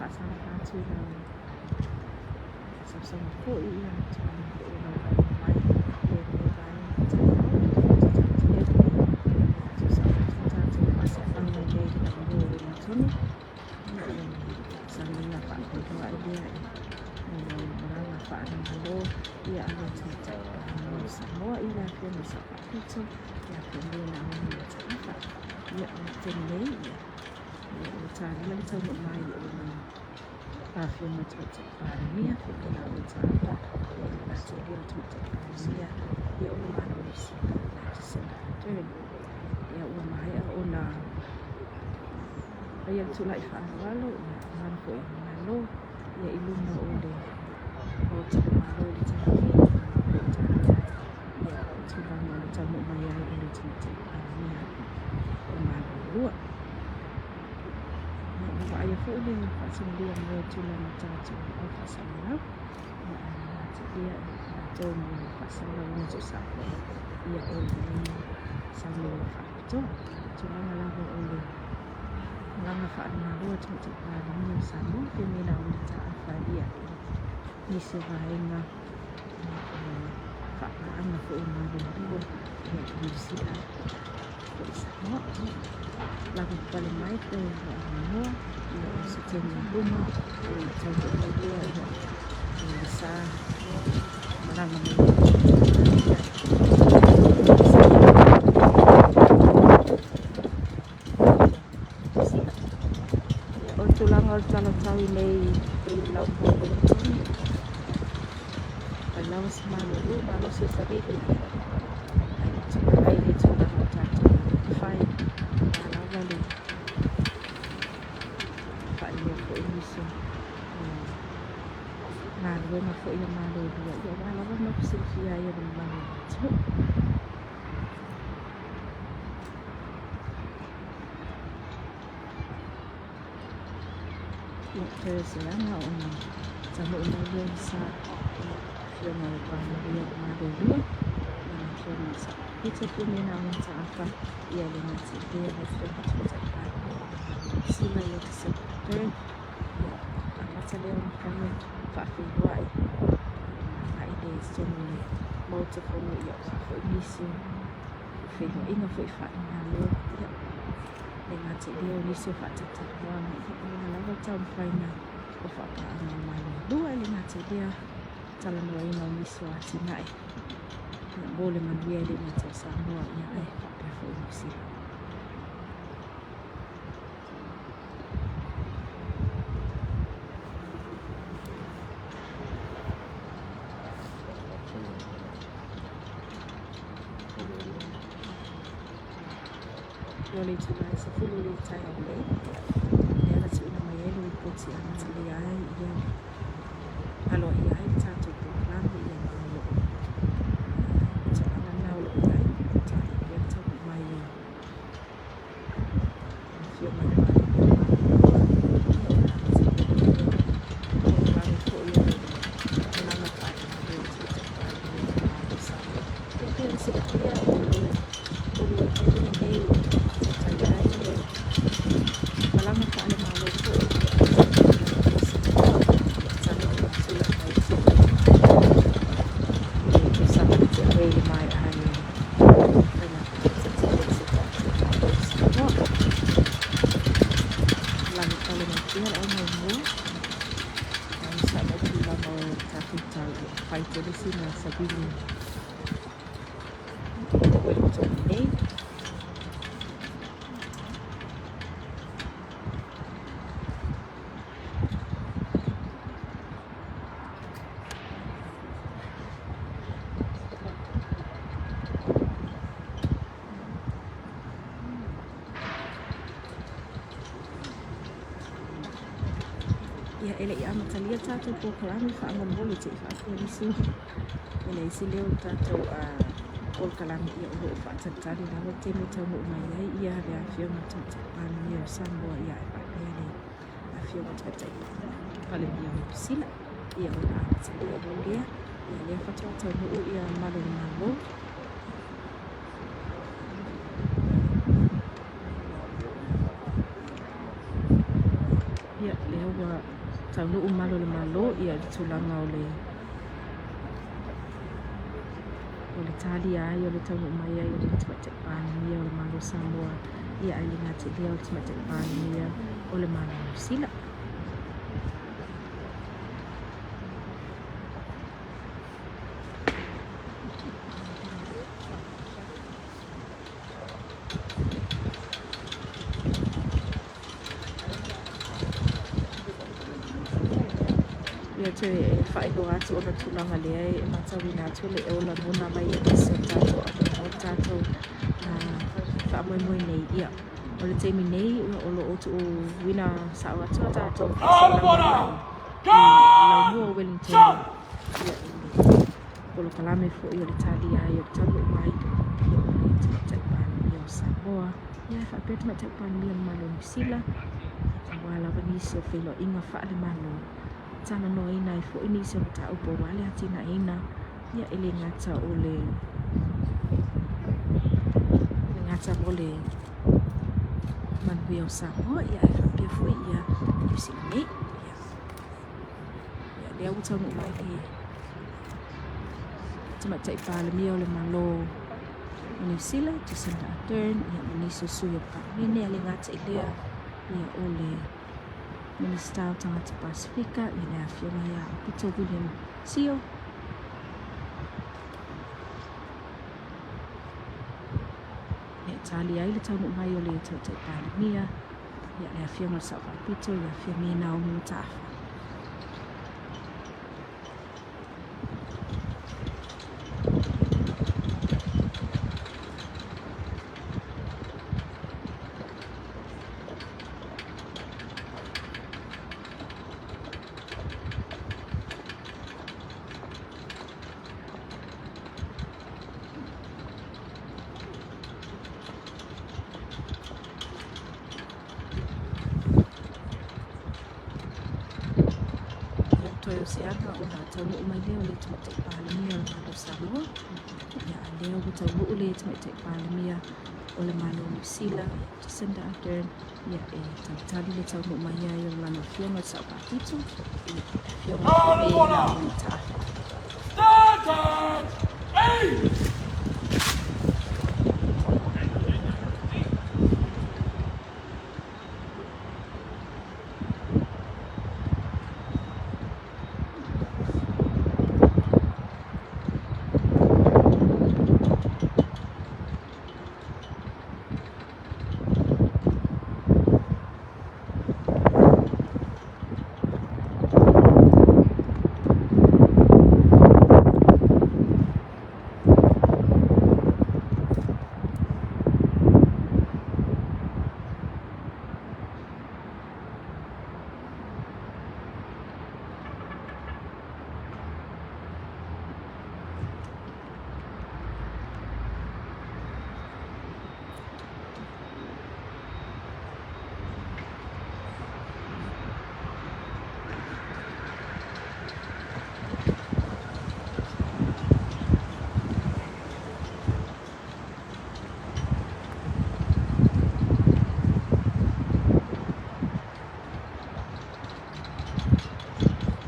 Faatalofa atu i lau sausauga foi, ia tulaga foi o lau lauga mai i lenei vaega o le taeao. Ia tusa ai ma tatou faasafana nei i le avanoa ua mautonu, ia o le saunoaga faapitoa lea mo lau malaga faale-Malo a le Tamaitai Palemia o Samoa, le Afioga i le Sao Faapito, ia Fiame Naomi Mataafa. Ia, o le taimi nei, ia ua talia le taunuu mai o le Afioga i le Tamaitai Palemia, Fiame Naomi Mataafa, ia i le gatia o le Tamaitai Palemia o le Malo o Niu Sila, ia Jacinda Ardern. Ia ua maea ona faia le tulai faaaloalo ia aua foi le Malo ia i luma o le Maota o Malo i le taeao nei, ua talia ai ia tulaga o le taunuu mai ai o le Tamaitai Palemia o Malo e lua. Ia, ua vaaia foi le faasinolia mai o tulaga o tatou au faasalalau, ia ae le gata i lea, o latou mo le faasalalauina tuusao foi ia o lenei saunoaga faapitoa. O tulaga lava o le malaga faale-Malo a le Tamaitai Palemia o Samoa, Fiame Naomi Mataafa ia i nisi o vaega o faapaaga foi a Malo e lua ia i Niu Sila foi i Samoa. Lavapapale mai pe ua avanoa, ia o se taimi i luma ona taunuu mai lea ia o le sa malaga mai ai. O le tulaga o le talatau i nei i lau popoto, fai lava si malolo, malosi le savili, ai le tulaga o tatou fai, aua lava le faailoa foi nisi o galuega foi a Malo e lua, ia aua lava le matou silafia ai e le mamalu o le atunuu. Ia, toe o se aga ona taunuu mai lea i le sa o le Afioga i le Palemia o Malo e lua, le Afioga i le Sao Faapito Fiame Naomi Mataafa, ia le gata i lea le Afioga i le Tamaitai Palemia o le Malo o Niu Sila ia Jacinda Ardern. Ia, amata lea ona fai faafeiloai agai lea i totonu o le Maota Fono aua foi nisi o feiloaiga foi faale-Malo. Ia, le gata i lea o nisi o faatalatalanoaga aua lava le taumafaiga o faapaaga a Malo e lua. E le gata i lea, talanoaina o nisi o atinae mo le manuia e le gata o Samoa ae faapea foi Niu Sila. O le itula e 10 i le taeao nei, lea na tuuina mai ai le lipoti e amatalia ai ia aloaia ai le tatou polokalame ia ma o lo o tulaga lena o lo o i ai talia pea le taunuu mai o le Afioga i le Palemia o Malo e lua, ia o le amatalia ai lea o polokalame foi o le malaga faale-Malo a le Tamaitai Palemia o le Malo o Samoa. Ia pei ona silafia o le taimi lenei e taitai ai le malaga faale-Malo foi a le Tamaitai Palemia o Samoa talu ona tulai mai i le tausaga na tea nei i le maea ai o faiga palota tele a si o tatou Malo o Samoa. Lavapapale mai pea le au maumua, onosai mai tulaga o tatou tau fai tele sina savili Wellington nei. Ia, e le i amatalia tatou polokalame faamolemole se i faapea nisi e leai se leo o le tatou polokalame, ia o lo o faatalitali lava le taimi e taunuu mai ai ia le Afioga i le Tamaitai Palemia o Samoa ia ae faapea le Afioga i le Tamaitai Palemia o Niu Sila. Ia ona amatalia loa lea, ia lea faatoa taunuu ia Malu o le Malo. Ia, lea ua taunuu malu o le Malo ia i le tulaga o le o le talia ai o le taunuu mai ai o le Tamaitai Palemia o le Malo o Samoa, ia ae le gata i lea o le Tamaitai Palemia o le Malo o Niu Sila. Ia toe e faailoa atu ona tulaga lea e matauina atu le o lagona mai e nisi o tatou o tatou faamoemoe nei. Ia, o le taimi nei o lo o tuuina sao atu a tatou faasalaga mai i Laumua o Wellington. Ia, i le polokalame foi o le talia ai o le taunuu mai ia o le Tamaitai Palemia o Samoa, ia e faapea le Tamaitai Palemia o le Malo o Niu Sila, aua lava nisi o feiloaiga faale-Malo, talanoaina ai foi nisi o mataupu aua le atinaeina, ia e le gata o le le gata mo le manuia o Samoa, ia ae faapea foi ia Niu Sila nei. Ia, ia lea ua taunuu mai le Tamaitai Palemia o le Malo o Niu Sila, Jacinda Ardern, ia ma nisi o sui o le Palemene, a le gata i lea, ia o le Minisita o Tagata Pasifika, ia le afioga ia Aupito William Sio. Ia e talia ai le taunuu mai o le Tamaitai Palemia, ia le afioga i le Sao Faapito, ia Fiame Naomi Mataafa. Toe o se aga ona taunuu mai lea o le Tamaitai Palemia o le Malo o Samoa. Ia, a lea ua taunuu le Tamaitai Palemia o le Malo o Niu Sila, Jacinda Ardern, ia e talitali le taunuu mai ai o lana afioga i le Sao Faapito, ia le afioga i le Naomi Mataafa. Stand at ease!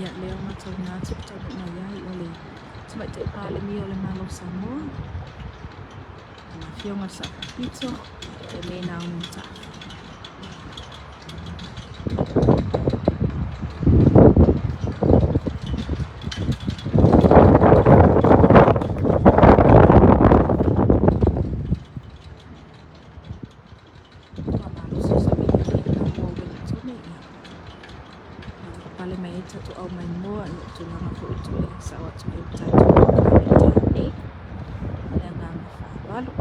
Ia, lea ua matauina atu le taunuu mai ai o le Tamaitai Palemia o le Malo o Samoa, le Afioga i le Sao Faapito, Fiame Naomi Mataafa. Ua malosi o Samia i le ua Wellingtone ia. Pale mai ai tatou au mai moa i tulaga foi toe sao atu ai le tatou polokalame nei. Ma le agaga faaaloalo.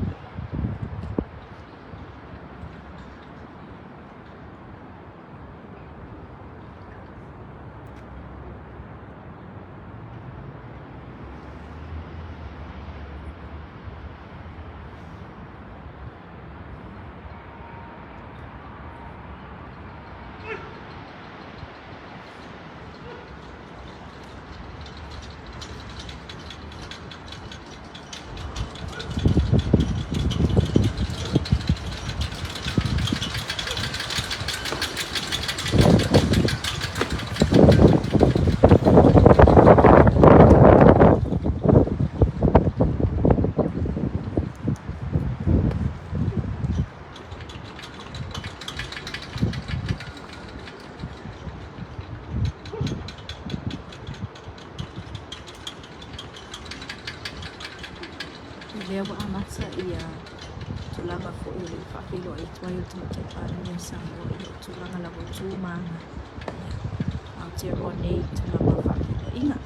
lea ua amata ia tulaga foi o le faafeiloai atu ai o le Tamaitai Palemia o Samoa i o tulaga lava o tu ma aga Aotearoa nei i tulaga o faafeiloaiga.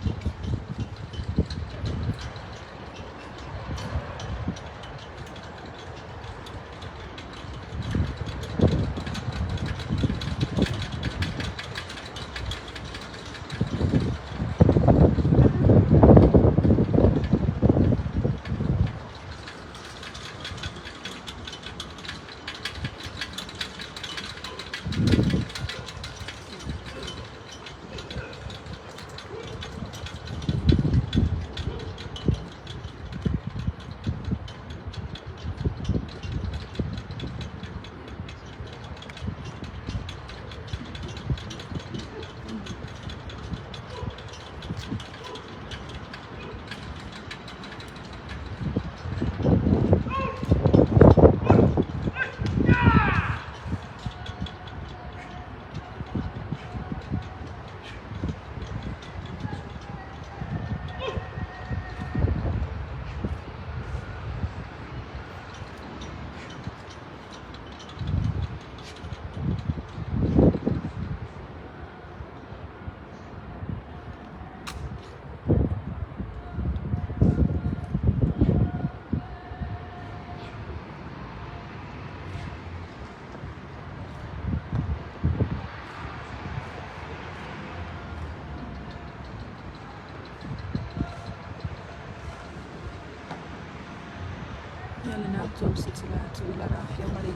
Ia lena tou silasila atu i lana afioga i le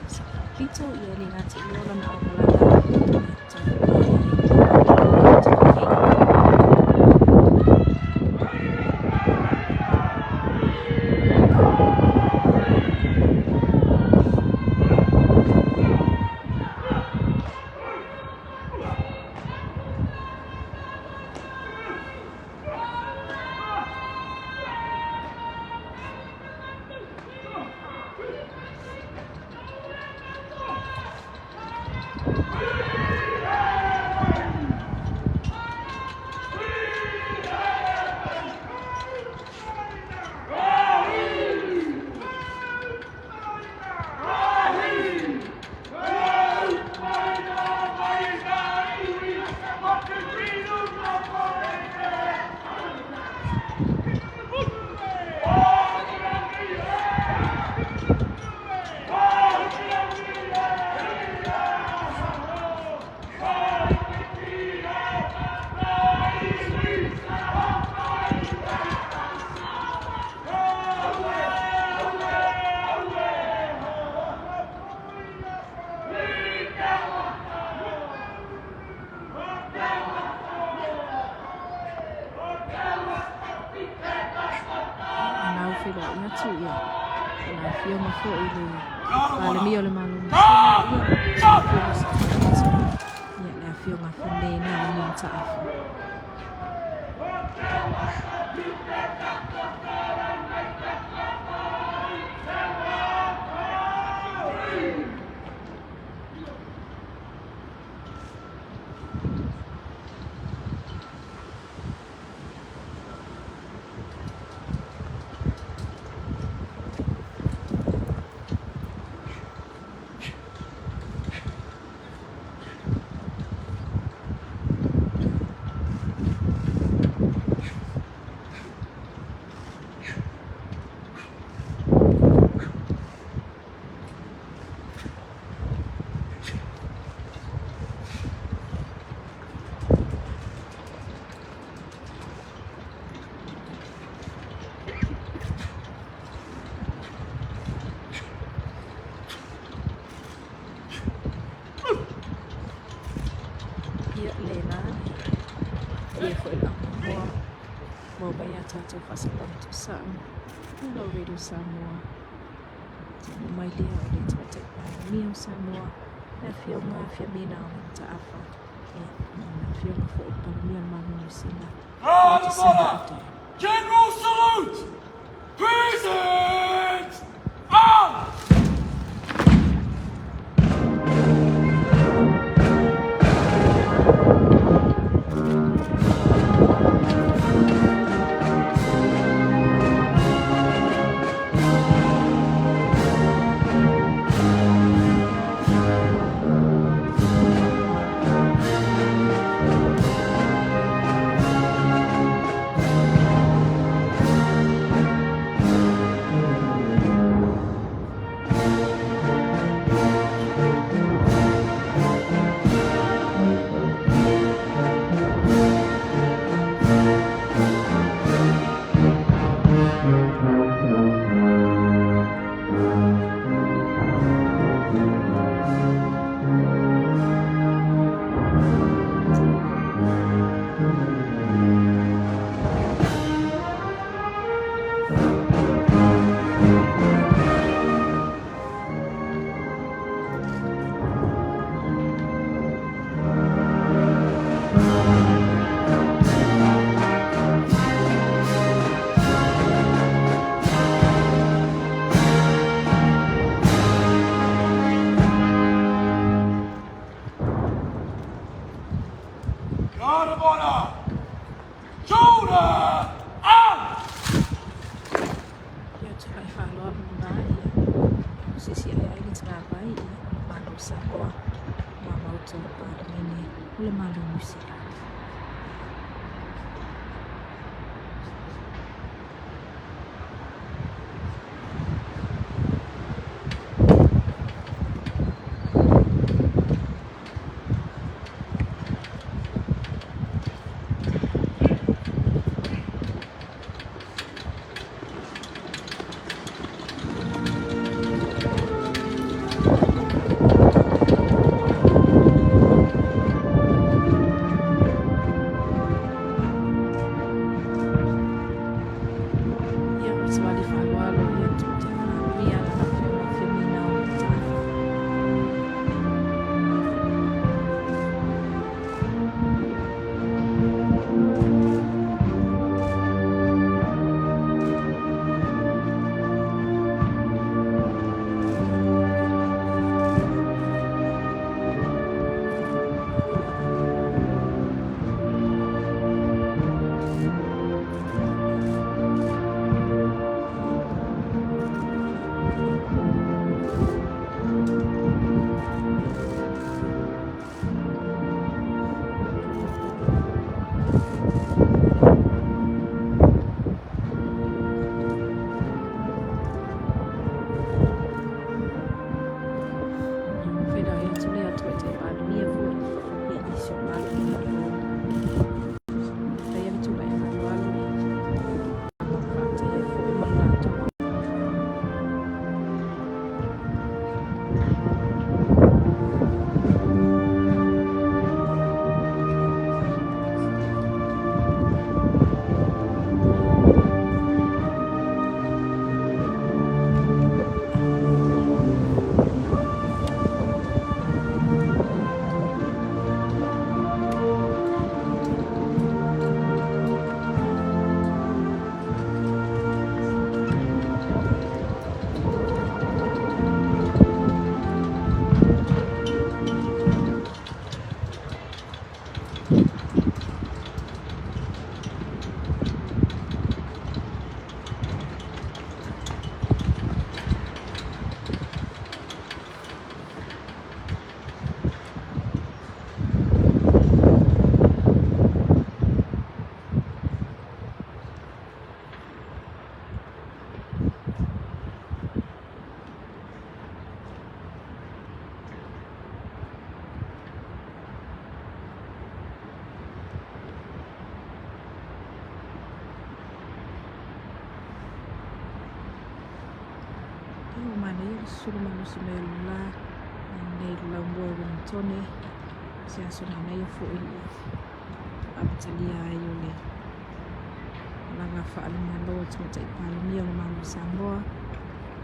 Pito ia le gata i lona aumalala Anau feiloai atu ia le afioga foi i le Palemia o le Malo ia le afioga Fiamē Naomi Mataafa. Ia lena ia foi le amoa mau mai a tatou faasalaga Hello Radio Samoa. Taunuu mai lea o le Tamaitai Palemia o Samoa, le Afioga Fiamē Naomi Mataafa, ia, ma le Afioga foi i le Palemia o le Malo o Niu Sila, Jacinda Ardern. General salute! Present! Arms! Guard of honor! Shoulder arms! Ia, ou te tulai faaaloalo lena ia o se isi aeae le tinavai ia Malo o Samoa ma Maota o le Palemene o le Malo o Niu Sila. Ia, ou te vali faaaloalo ia le Tamaitai Palemia, lana Afioga Fiamina Matafa. Feiloai atu lea Tamaitai Palemia foi ia nisi o malo o le Malo. Faafetai le tulai faaaloalo ia faafetai ai foi ma le latou. Ua manaia le susulu malosi mai o le la nei le laumua i Wellingtone se aso manaia foi ia amatalia ai o le malaga faale-Malo a le Tamaitai Palemia o le Malo o Samoa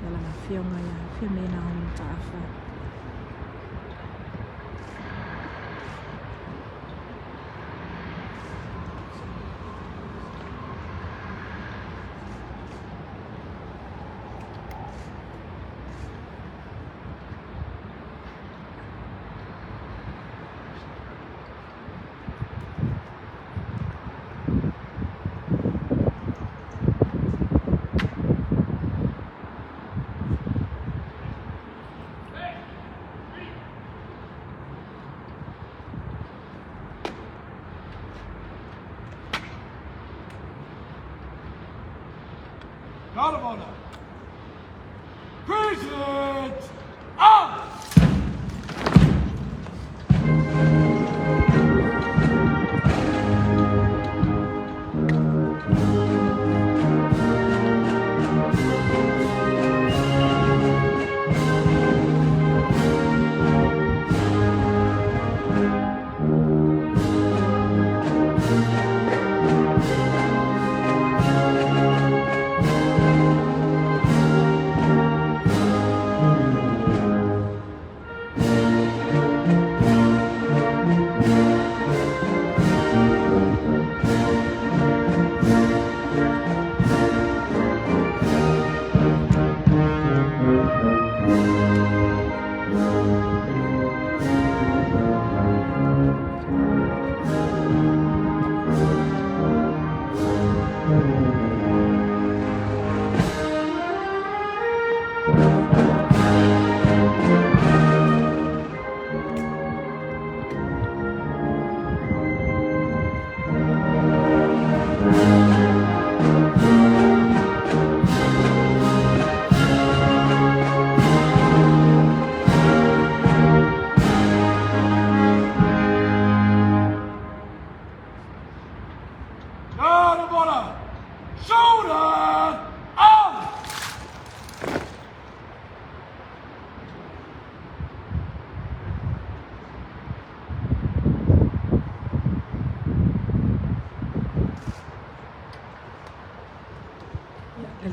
ia lana afioga ia Fiamē Naomi Mataafa. Guard of honor! Present arms!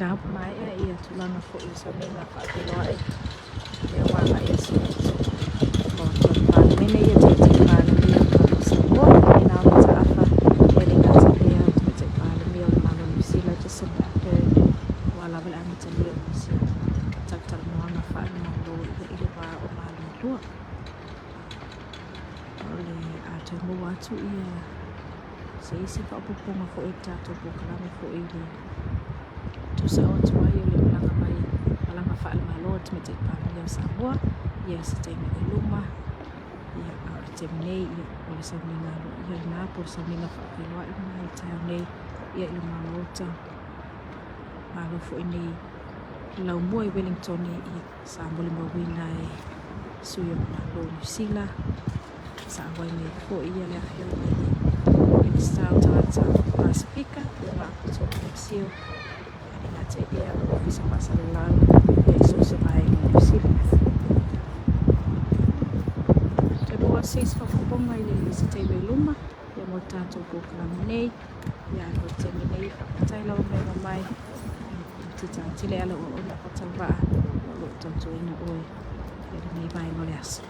Sila maea ia tulaga foi o sauniga faafeiloai ia ua agai i si Maota o le Palemene ia Tamaitai Palemia o le Malo o Samoa ina ona taafa e le gata i lea o le Tamaitai Palemia o le Malo o Niu Sila Jacinda Ardern aua lava le amatalia o nisi o talatalanoaga faale-Malo i le va o Malo e lua. O le a toe maua atu ia se isi faaopoopoga foi i le tatou polokalame foi i le tuusao atu ai o le malaga mai malaga faale-Malo a le Tamaitai Palemia o Samoa ia se taimi i luma ia a o le taimi nei ia o le sauniga aloaia lena po o le sauniga faafeiloai lena i le taeao nei ia i luma o le Maota Malo foi nei laumua i Wellington ia sa molimauina e sui o le Malo o Niu Sila sa auai mai ai foi ia le afioga i le Minisita o Tagata Pasefika le Faalapotopotoga SEAL e le gata i lea o Ofisa Faasalalau i so o se vaega o Niu Sila. Toe maua se isi faaopoopoga i le se taimi i luma ia mo le tatou polokalame nei ia mo le taimi nei faafetai lava mai mamai ou te tatile ala o ona faatauvaa o lo o tautuaina oe i lenei vaega o le aso.